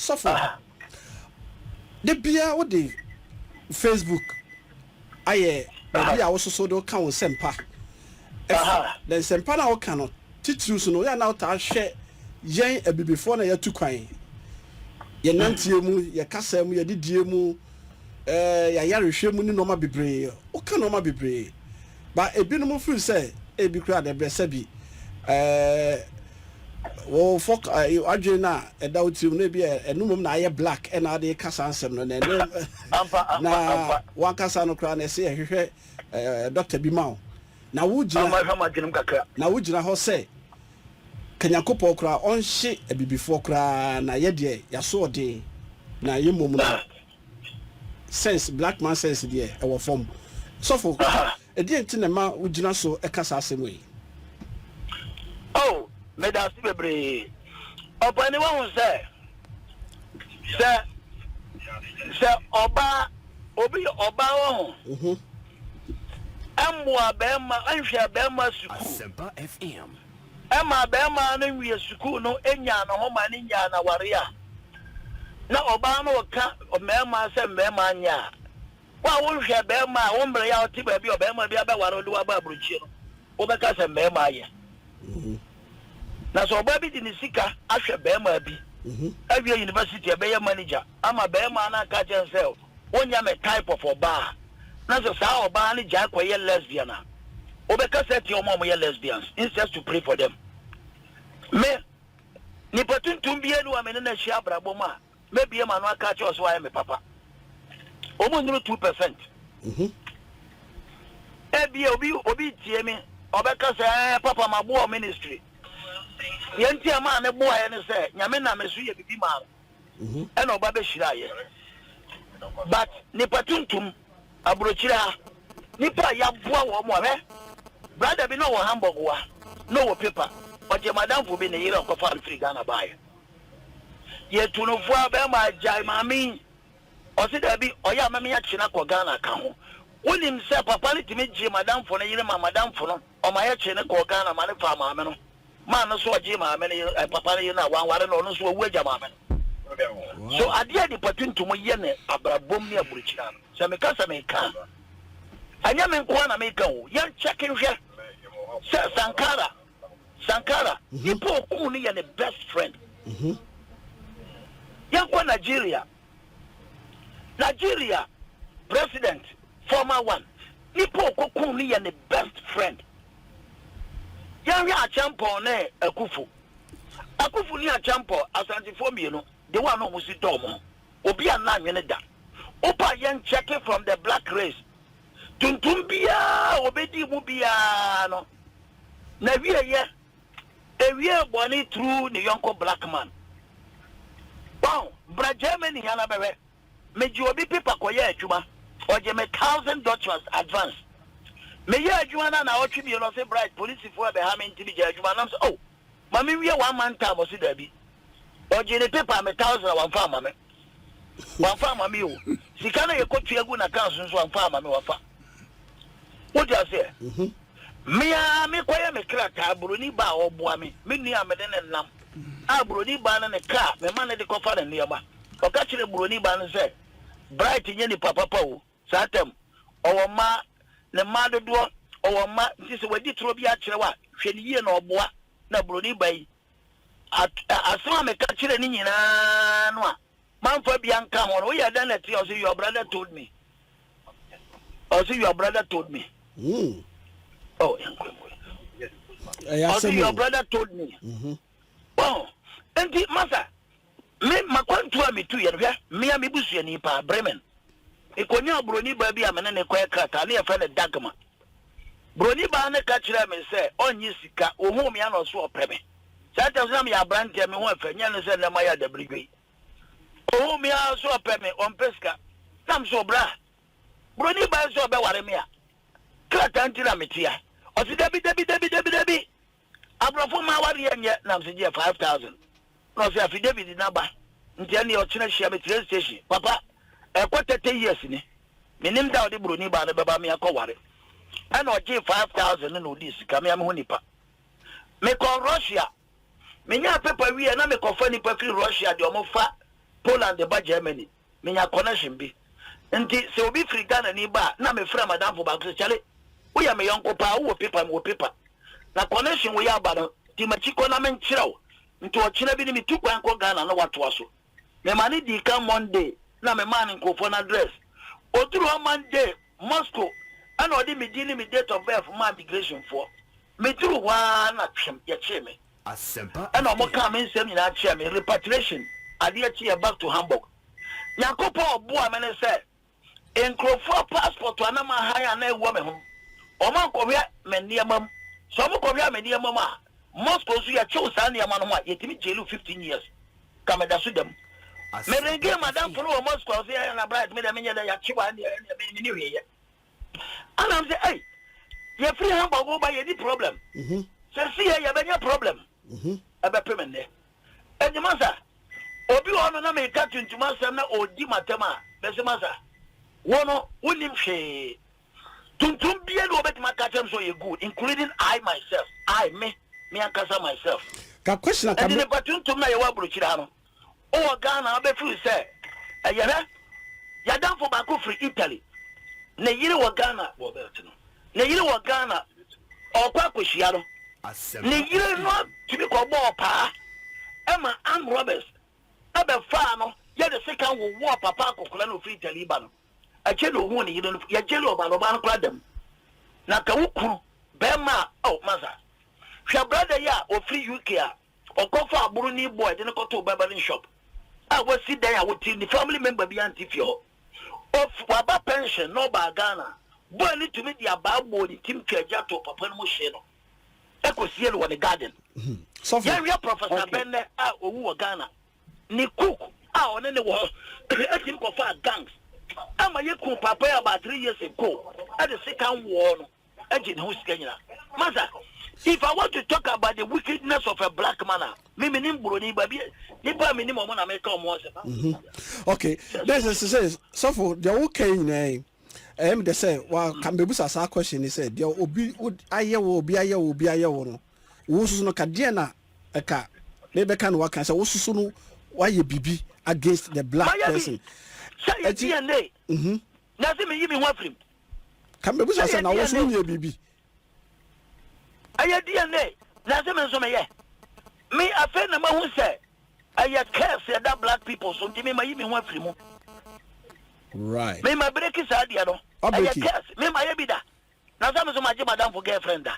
Sɔfo, da biara wode Facebook ayɛ baabi a wososo de woka wo nsɛmpa. Na nsɛmpa no a woka no titiriw so no, woyɛ a na wotaa hwɛ yɛn abibifoɔ na yɛatu kwan. Yɛn nanteɛ mu, yɛn kasa mu, yɛn didie mu, yɛn ayarehwɛ mu ne nneɛma bebree. Woka nneɛma bebree. Ba ebinom feel sɛ ebi koraa de brɛ sɛbi ɛɛ wo fɔ adwene no a ɛda wo tirim no ebi ɛno mmom na ayɛ black ɛna ade ka saa nsɛm no na ɛno na wankasa no koraa na ɛsɛ yɛhwehwɛ ɛɛ dɔkta bi ma wo na wogyina na wogyina hɔ sɛ Kanyankopɔn koraa ɔnhye abibifoɔ koraa na yɛ deɛ yɛaso ɔden na yɛ mmom no sense, black man sense deɛ ɛwɔ fam. Sɔfo, ɛdeɛ nti na ɛma wogyina so ɛka saa asɛm yi? Oh, meda ase bebree. Ɔpani, wahu sɛ ɔbaa obi yɛ ɔbaa wɔ ho ɛmmoa bɛrima, ɛnhwɛ bɛrima sukuu, ɛma bɛrima no nwie sukuu no, enya ne ho ma ne nya n'aware a, na ɔbaa no ɔka mmarima sɛ mmarima nyɛ a, wo a wonhwɛ bɛrima a wo mmerɛ yɛ a ɔte baabi a ɔbɛrima bi abɛware wode waba aburokyie no, wobɛka sɛ mmarima ayɛ. Na sɛ ɔbaa bi de ne sika ahwɛ bɛrima bi awie university, ɛbɛyɛ manager ama bɛrima no, aka kyɛn sɛ wonyɛ me type of ɔbaa, na sɛ saa ɔbaa no gyae kɔyɛ lesbian a, wobɛka sɛ tie ɔmo a ɔmoyɛ lesbians instead to pray for them. Me nipa tuntum bia ni wa me ne no ahyia abrabɔ mu a mɛbie ma no aka kyerɛ ɔsɛ wayɛ me papa, ɔmo nnuru 2%. Ebia obi tie me, ɔbɛka sɛ papa ma boa ministry yɛn ti a maa ne boa yɛ ne sɛ Nyame nam so yɛ bibi maa no ɛna ɔba bɛhyira yɛ. But nipa tuntum aburokyire ha, nipa a yaboa wɔn mo ahwɛ, brother bi na ɔwɔ Hamburg wa na ɔwɔ paper, ɔgye madamfo bi ne yere ɔkɔfa no firi Ghana baayɛ. Yɛtu no fo a, bɛrima agyae maame yi, ɔsi daabi, ɔyɛ amame akyina kɔ Ghana ka ho. Wonim sɛ papa no tumi gye madamfo no yere ma madamfo no ɔma yɛkye ne kɔɔ Ghana ma ne fa maame no maa no so ɔgye maame no yere papa no yere no a wanware no, ɔno nso wawu agya maame no. So adeɛ a nipa tuntum yɛ ne abrabom ne aburokyira no, sɛ meka sɛ meka a, ɛnyɛ me nko ara na meka o. Yɛn kyɛke nhwɛ sɛ Sankara, nipa okun no yɛ ne best friend. Yɛnkɔ Nigeria. Nigeria president, former one, nipa okokun no yɛ ne best friend. Yɛnhwɛ Akyɛmpɔn ne Akufo. Akufo ne Akyɛmpɔn, Asantefoɔ mmienu de wɔn a na wɔn si dɔɔ mo obi a na anwene da wopa. Yɛn check from the black race, tuntum biara obedi mu biara no na wie yɛ ewie bɔne through ne yɔnko black man. Wɔn bra Germany yana bɛhwɛ, megye obi paper kɔyɛ adwuma, ɔgye me 1,000 dollars advance. Meyɛ adwuma no na ɔtwe mmienu, ɔsɛ bright polisifoɔ ɛbɛha me nti megye adwuma nam sɛ, oh, ma me wie one month time. Ɔsɛ daabi, ɔgye ne paper me thousand a wamfa ama me, wamfa ama me o. Sika no yɛkɔtua gu na kan so nso wamfa ama me, wafa. Wode aseɛ, mea mekɔyɛ me krataa, buroni ba a ɔboa me, me nua a mede ne nam a buroni ba no ne kaa mema ne de kɔfa ne nneɛma, ɔka kyerɛ buroni ba no sɛ Bright nyɛ nipa papa o. Saa tam ɔwɔ mmaa, ne mmaa dodoɔ, ɔwɔ mma, nti sɛ wadi toro bi akyerɛ wo a, hwɛ ne yie na ɔboa. Na buroni ba yi asɛm a meka kyerɛ ne nyinaa no a mamfa bia nka ho no, woyɛ dɛn na ɛte? Ɔsɛ your brother told me. Ɔsɛ your brother told me. Oh, ɔsɛ your brother told me. Oh, nti masa me makwantu a metu yɛ no, hwɛ, mmea me busuani paa Bremen, mekonya buroni baa bi a me ne ne kɔyɛ krataa ne yɛfrɛ no Dagma. Buroni baa ne ka kyerɛɛ me sɛ ɔnnye sika. Ohuu me ana ɔso ɔpɛ me. Saa tam so na meyɛ aberanteɛ, me ho ɛfɛ, nyɛ no sɛ nnɛ mayɛ adabiridwe yi. Ohuu me a so ɔpɛ me, ɔmpɛ sika. Nam so ɔbra buroni baa sɛ ɔbɛware me a krataa nti na metia. Ɔse dabi, dabi, dabi, dabi, dabi, aborɔfo ma awareɛ nyɛ. Nam so gyeɛ 5,000 na ɔsɛ affidavit naba. Nti ɛneɛ ɔkyena hyia me train station. Papa, ɛkɔ 30 years ni, menim da ɔde buroni baa no bɛba me akɔware. Ɛna ɔgyee 5,000 no na ɔdii sika. Mea me ho nipa, mekɔ Russia, menya paper wie na mekɔfa nipa firi Russia deɛ ɔmo fa. Poland ba Germany. Menya connection bi. Nti sɛ obi firi Ghana ni ba a, na mefrɛ madamfo baako sɛ, Charlie, woyɛ me yɔnko paa, wowɔ paper, mewɔ paper. Na connection wei aba no, di m'akyi kɔ na menkyerɛ wo. Nti ɔkyena bi no metu kwan kɔ Ghana na watoa so. Mema no dii kan Monday na memaa no nkurɔfoɔ no address. Ɔduruu hɔ Monday, Moscow, ɛna ɔde me din ne me date of birth maa immigration foɔ. Meduruu hɔ ara na twem, yɛkyee me. Ɛna wɔn kaa me nsɛm nyinaa kyerɛɛ me, repatriation, adeɛ kyeeɛ back to Hamburg. Nyankopɔn a ɔboaa me ne sɛ, nkurɔfoɔ passport a na mahan a na ɛwɔ me ho, wɔn ankɔhwɛ me nneɛma mu. Sɛ wɔn kɔhwɛ me nneɛma mu a, Moscow nso yɛkyew saa nneɛma no ho a, yɛtumi jail wo 15 years. Ka meda so da mu. Me ringee m'adamfo no wɔ Moscow a ɔse ɛɛ na Bright me deɛ menyɛ dɛ yɛakyew a ɛnneɛ ɛnneɛ me menni hwee yɛ. Ɛna m sɛ ei yɛfiri Hamburg wo ba yɛni problem. Sɛsi yɛ yɛbɛnya problem. Ɛbɛpem nnɛ. Enti masa, obi wɔ hɔ no na meka tuntum asɛm na ɔredi m'atɛm a, mese masa, wo no wonnim hwee. Tuntum bia ni wɔbɛtumi aka kyerɛ me sɛ ɔyɛ good, including I myself, I, me, me ankasa myself. Ka question a ka Enti me. nipa tuntum na yɛwɔ aburokyire ha no, wowɔ Ghana a wobɛfeel sɛ ɛyɛ hwɛ, yɛadamfo baako firi Italy, ne yere wɔ Ghana, wɔ belt no, ne yere wɔ Ghana, ɔrekɔ akɔhyia no, ne yere no tumi kɔbɔɔ paa ma armed robbers bɛfaa no yɛde sekan wowɔɔ papa akɔkora no ofiri Italy ba no. Akyire na ohuu ne yere no, yɛgyele ɔbaa no, ɔbaa no koraa da mu. Na ka wo kunu bɛrima a, oh masa, hwɛ brada yi a ofiri UK a ɔkɔfaa buroni boy de no kɔtoo barbering shop a wasi dan a wote ne family member biara nte fie hɔ. Of waba pension na ɔbaa Ghana. Boy no tumi de abaa bɔɔ ne tim twaa gya too papa no mu hyee no kɔsie no wɔ ne garden. Sɔfo. Yɛnhwɛ Professor Benneh a owu wɔ Ghana. Ne cook a ɔne ne wɔ hɔ tumi kɔfaa gangs ma yɛkuu papa yi about 3 years ago de sekan wɔɔ no gye ne ho sika nyina. Masa, if I want to talk about the wickedness of a black man a, me menim buroni baabi nipa a menim ɔmo na meka ɔmo asɛm. Okay, then sɛ sɛ sɔfo deɛ woka yi nyinaa yi ɛyɛ me dɛ sɛ wa ka mbɛbusa saa question ni sɛ deɛ obi ayɛ wo, obi ayɛ wo, obi ayɛ wo no, wo soso no ka deɛ na ɛka mebɛka no waka sɛ wo soso no wayɛ biribi against the black Mayɛ bi person. sɛ yɛ Ɛti DNA na sɛ meyi me ho afirim. Ka mbɛbusa Sɛ sɛ yɛ na wo so DNA wonyɛ biribi. Ɛyɛ DNA na sɛ me nso meyɛ. Me afei na mahu sɛ ɛyɛ curse ɛda black people so nti me ma yi me ho afiri mu. Me ma break saa deɛ no. Ɛyɛ Wabreki. curse. Me ma yɛ bi da. Na sɛ me nso ma gye madamfo girlfriend da.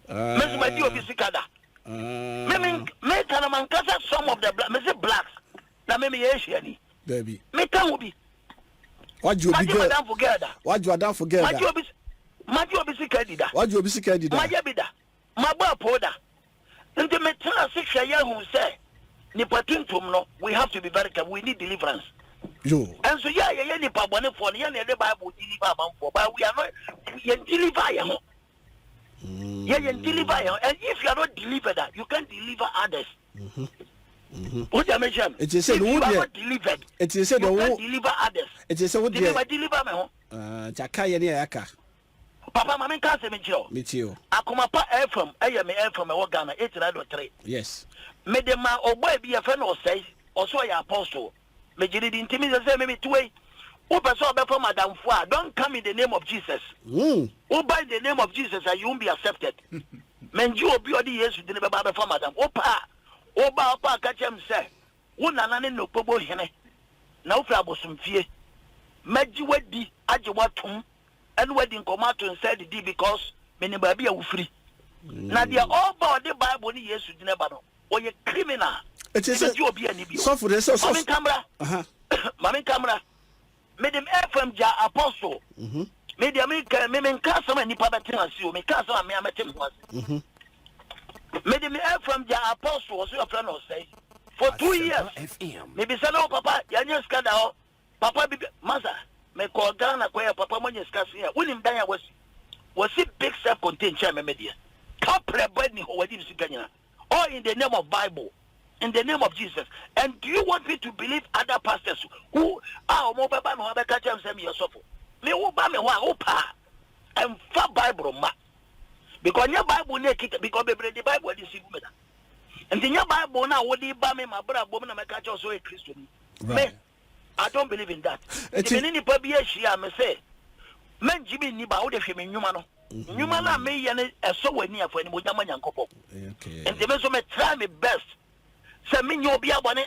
Me nso ma di obi sika da. Me me me ka na ma nkasa some of the black me se blacks na me me yɛ Asia ni. Dabi. Me ka ho bi. Wagye obi Magye girl. madamfo girl da. Wagye adamfo girl da. Magye obi sika di da. Wagye obi sika di da. Mayɛ bi da. Mabɔ apoo da. Nti metena ase hwɛ yɛ hu sɛ nipa tuntum no, we have to be very careful, we need deliverance. Yo. Nso yɛ a yɛyɛ nipa bɔnefoɔ no, yɛn na yɛde Bible deliver amanfoɔ, but we are not, yɛn deliver yɛn ho. Yɛ yɛn deliver yɛn ho, and if you are not delivered, ah, you can't deliver others. Wo deɛ mehyɛ no. Eti sɛ If de wo you are deɛ not delivered, eti sɛ de you wo can't deliver others. Eti sɛ wo Nti deɛ me ma deliver me ho. Ah, nti aka yɛ ne yɛ aka. Papa ma menka asɛm nkyerɛ wo. Metie o. Akoma Pa FM ɛyɛ me FM ɛwɔ Ghana 89.3. Mede ma ɔbɔe bi yɛfrɛ no Ɔsɛe, ɔse ɔyɛ apostle. Megye no di nti me sɛ sɛ me mete wei. Wopɛ sɛ ɔbɛfa madamfo a, don't come in the name of Jesus. Woba in the name of Jesus a, you won't be accepted. Mengye obi a ɔde Yesu dini bɛba abɛfa madam. Wopɛ a, woba a wopɛ a ka kyerɛ me sɛ wo nana ne Nokpobo hene na wofiri abosomfie. Mɛgye wadi agye woatom ɛne wadi nkɔmmɔ ato nsa adidi because menim baabi a wofiri. Na deɛ ɔreba a ɔde Bible ne Yesu dini ba no, ɔyɛ criminal. Ɛkyɛ sɛ Megye obi ani bio. Sɔfo deɛ sɛ Ma menka mmra. Ma menka mmra. Mede me FM gya apostle. Me deɛ meka me menka asɛm a nnipa bɛte ase o, meka asɛm a me a mɛte me ho ase. Mede me FM gya apostle, ɔso yɛfrɛ no Ɔsɛe. For 2 years, mebisa no, papa, yɛnyɛ sika da hɔ. Papa bi masa, mekɔɔ Ghana kɔyɛ papa moanya sika se a, wonim dan a wasi. Wasi big self contained kyɛn me me deɛ. Kaprɛ ba ni hɔ, wadi me sika nyina. All in the name of Bible, in the name of Jesus. And do you want me to believe other pastors who a wɔn bɛba me hɔ abɛka kyerɛ me sɛ meyɛ sɔfo? Me wo ba me hɔ a wo pa a ɛmfa Bible ma. Because nyɛ Bible na ekita, because bebree de Bible adi si gu me da. Nti nyɛ Bible na wode ba me ma bra bom na mɛka kyerɛ sɛ ɔyɛ Kristoni. Me, I don't believe in that. Nti me ne nipa bi ahyia a me sɛ mɛngye me nni ba wode hwɛ me nnwuma no. Nnwuma no a meyɛ no ɛsɔ w'ani afa animuonyam ma Nyankopɔn. Nti me nso me try me best sɛ menyɛ obi abɔne,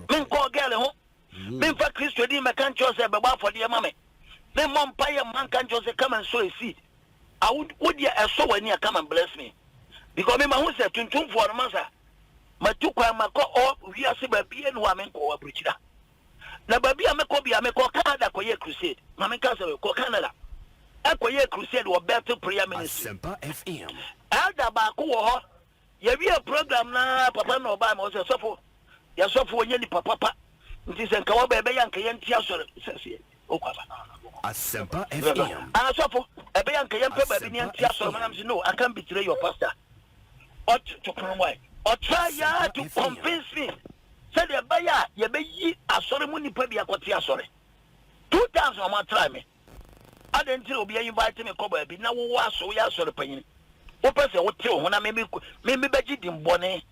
menkɔɔ girl ho, memfa Kristo din mɛka nkyerɛ sɛ bɛbɔ afɔdeɛ ma me, memmɔ mpaeɛ mma nka nkyerɛ sɛ come and sow a seed. Awo wo deɛ ɛsɔ w'ani a come and bless me because me ma ho sɛ tuntumfoɔ no masa matu kwan makɔ ɔ wiase baabi enu a menkɔ wɔ aburukyira na baabi a mekɔ bia mekɔ Canada kɔyɛ crusade ma menka sɛ kɔ Canada ɛkɔyɛ crusade wɔ Bethel Prayer Ministry. Asempa FM. Elder baako wɔ hɔ. Yɛwiee program no ara, papa no na ɔbae ma ɔsɛ, Sɔfo, yɛn sɔfo ɔnyɛ nipa papa, nti sɛ nka waba ɛbɛyɛ anka yɛnte asɔre. Sɛ sɛ okɔ aba. Asempa FM. Ah, sɔfo, ɛbɛyɛ anka yɛmpɛ baabi ne Asempa yɛnte asɔre. Manam FM. sɛ, no, I can't betray your pastor. Ɔt to pono wae. Ɔtry yaa Asempa to FM. convince me sɛdeɛ ɛbɛyɛ a yɛbɛyi asɔre mu nipa bi akɔte asɔre. Two times na wɔn atry me. Adɛn nti na obi invite me kɔ baabi na wowɔ aso woyɛ asɔre panyin wopɛ sɛ wote wo ho na me me me bɛgye din bɔne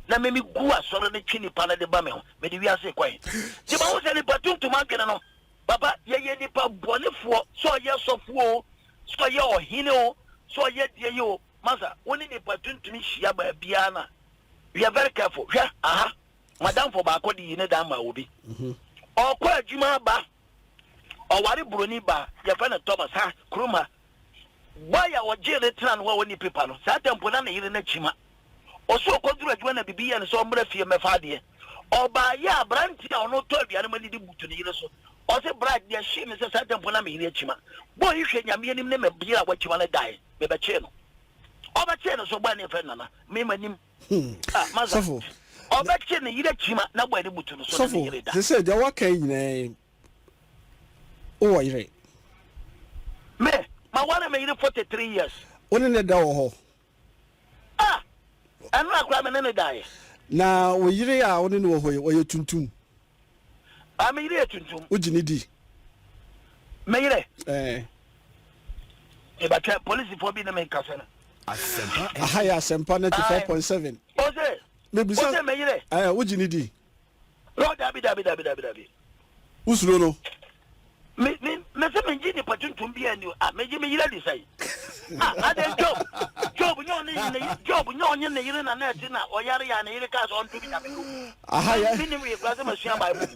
na me me gu asɔre no twe nipa no de ba me ho mede wiase kɔ he nti mahu sɛ nipa tuntum adwene no papa yɛyɛ nipa bɔnefoɔ sɛ ɔyɛ sɔfoɔ o sɛ ɔyɛ ɔhene o sɛ ɔyɛ deɛ yi o masa wo ne nipa tuntum hyia baabiara na we are very careful. Hwɛ aha madamfo baako de yi ne dan ma obi ɔkɔ adwuma aba. Ɔware buroni baa, yɛfrɛ no Thomas, ha, kurom ha. Boy a ɔgyee no tenaa ne hɔ a ɔnni paper no, saa da mpo na ne yere no akyima. Ɔse ɔkɔduru adwuma na biribi yɛɛ no sɛ ɔmmra fie mmɛfa adeɛ. Ɔbaeɛ a, aberanteɛ a ɔno tɔ aduane ma no di butu ne yere so. Ɔse, Bra, deɛ ɛhyee me sɛ saa da mpo na me yere akyima. Boy yi hwɛ Nyame anim ne me yere a wakyima no daeɛ. Mebɛkyee no. Ɔbɛkyee no so, boy no yɛfrɛ no Nana. Me m'anim. Ah, masa. Sɔfo. Ɔbɛkye ne yere kyima na bɔ ne butu no so ne ne yere da. Sɔfo, sɛ deɛ waka yi nyinaa yi, wowɔ yere? Me, ma ware me yere 43 years. Wo ne ne da wɔ hɔ? Ah, ɛno akora me ne ne daeɛ. Na wo yere a wo ne no wɔ hɔ yi, ɔyɛ tuntum? Ah, me yere yɛ tuntum. Wogye ne di? Me yere? Ɛɛ. Mebatwɛ polisifoɔ bi ne me kasa no. Asempa Aha yɛ Asɛmpa 94.7. Ose, Mebisa. Ose me yere. Ɛɛ, wogye ne di? No, dabi, dabi, dabi, dabi, dabi. Wosuro no? Me, me, me se mengye nipa tuntum bi ani o. Ah, megye me yere di sɛn? Ah, adɛn Job, Job nyɛ ɔne ne, Job nyɛ ɔnye ne yere na na ɛte na ɔyare yɛ a ne yere kaa sɛ ɔnto ne nyame no. Aha yɛ. Me, me nim hwee koraa sɛ masua Bible.